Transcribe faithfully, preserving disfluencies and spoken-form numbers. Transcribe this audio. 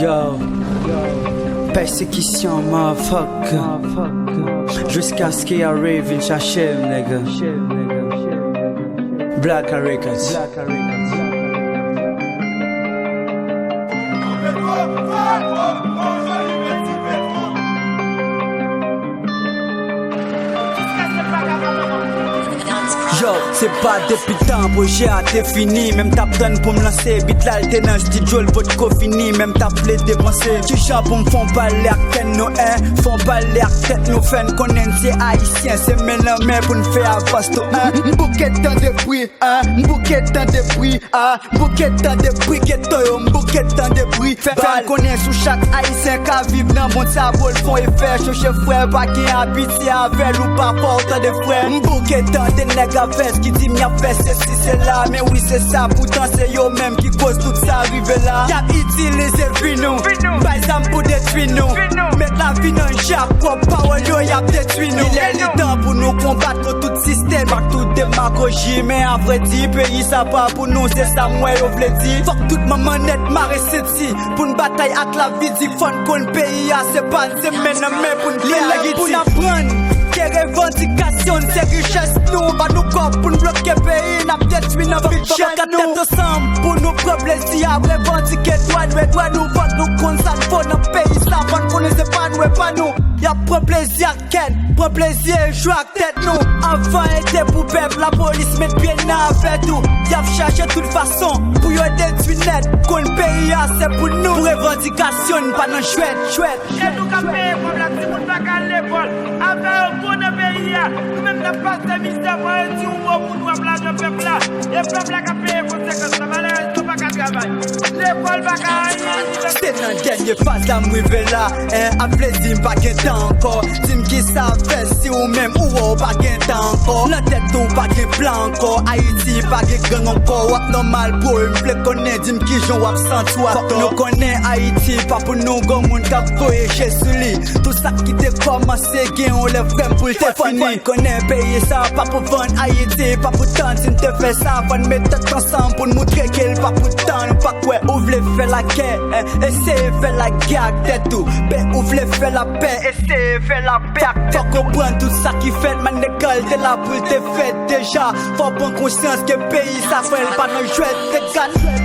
Yo, pèsekisyon, motherfucker. Jiskaske yo vin chache m, nigga. Black Records. Yo, se pa depi tan pwojè a te fini, men m t ap tann pou m lanse bit la, l te nan estidyo, l potko fini, men m t ap vle depanse. Kijan pou m fè yon pale ak tèt nou, en? Fè yon pale ak tèt nou, fè n konnen n se Ayisyen, se men nan men pou n fè avans nou, en? M bouke tande bri, en? M bouke tande bri, ah, m bouke tande bri geto yo, m bouke tande bri fè, fè n konnen sou chak Ayisyen ka viv nan mond sa, bò l fon efè, chonje frè, pa gen abitye avè l, ou pa fò, tande frè. M bouke tande nèg a vès ki di m y ap fè sesi, sela, men wi, se sa, poutan se yo menm ki koz tout sa rive la. Y ap itilize vi nou, bay zam pou detwi nou, met lavi nan je ak pwòp pawòl yo, y ap detwi nou. Li lè, li tan pou nou konbat kont tout sistèm ak tout demagoji, men avrèdi, peyi sa pa pou nou, se sa m wè yo vle di. Fòk tout manman nèt mare senti pou n batay ak lavi, di fò n konn peyi a se pa n, se men nan men pou n fè. Li lè pou n aprann ke revandikasyon n se richès nou, ba nou kò pou n bloke peyi n ap detwi nan bidjè nou. Fòk nou ka tèt ansanm pou nou pran plezi ap revandike dwa nou, e dwa nou, fòk nou konn sa n vo nan peyi sa, fò n konnen se pa nou, e pa nou. Y ap pran plezi ak kè n, pran plezi e jwe ak tèt nou. Anvan ede pou pèp, lapolis met pye nan afè tou. Y ap chache tout fason pou yo detwi nèt. Konn peyi a se pou nou. Pou revandikasyon n pa nan jwèt, jwèt. Se nou k ap peye pwoblèm, timoun pa ka al lekòl. Afè yo gwo nan peyi a. Nou menm n ap pase mizè, mwen di yon mo pou nou ap lajan pèp la. E pèp la k ap peye konsekans la. Malerèzman, pa ka travay. Lekòl pa ka anyen. Se nan dènye faz la m rive la, en, ak plezi m pa gen tan ankò. Di m kisa fè si ou menm ou wè w pa gen tan ankò. Nan tèt ou pa gen plan ankò. Ayiti pa gen gang ankò. W ap nòmal bro, m vle konnen, di m kijan w ap santi w atò. Fòk nou konnen Ayiti pa pou nou, gon moun k ap voye je sou li. Tout sa ki te kòmanse gen yon lè vrèman pou l te fini. Fò n konnen peyi sa pa pou vann, Ayiti pa pou tann. Si n te fè sa, fò n met tèt ansanm pou n moutre ke l pa pou tann. Ou pa kwè, ou vle fè lagè, eh, eseye fè lagè ak tèt ou. Ben, ou vle fè lapè, eseye fè lapè ak tèt ou. Fò konprann tout sa ki fèt, man, legal te la pou l te fèt deja. Fò pran konsyans ke peyi sa, frè, l pa nan jwèt, te kat.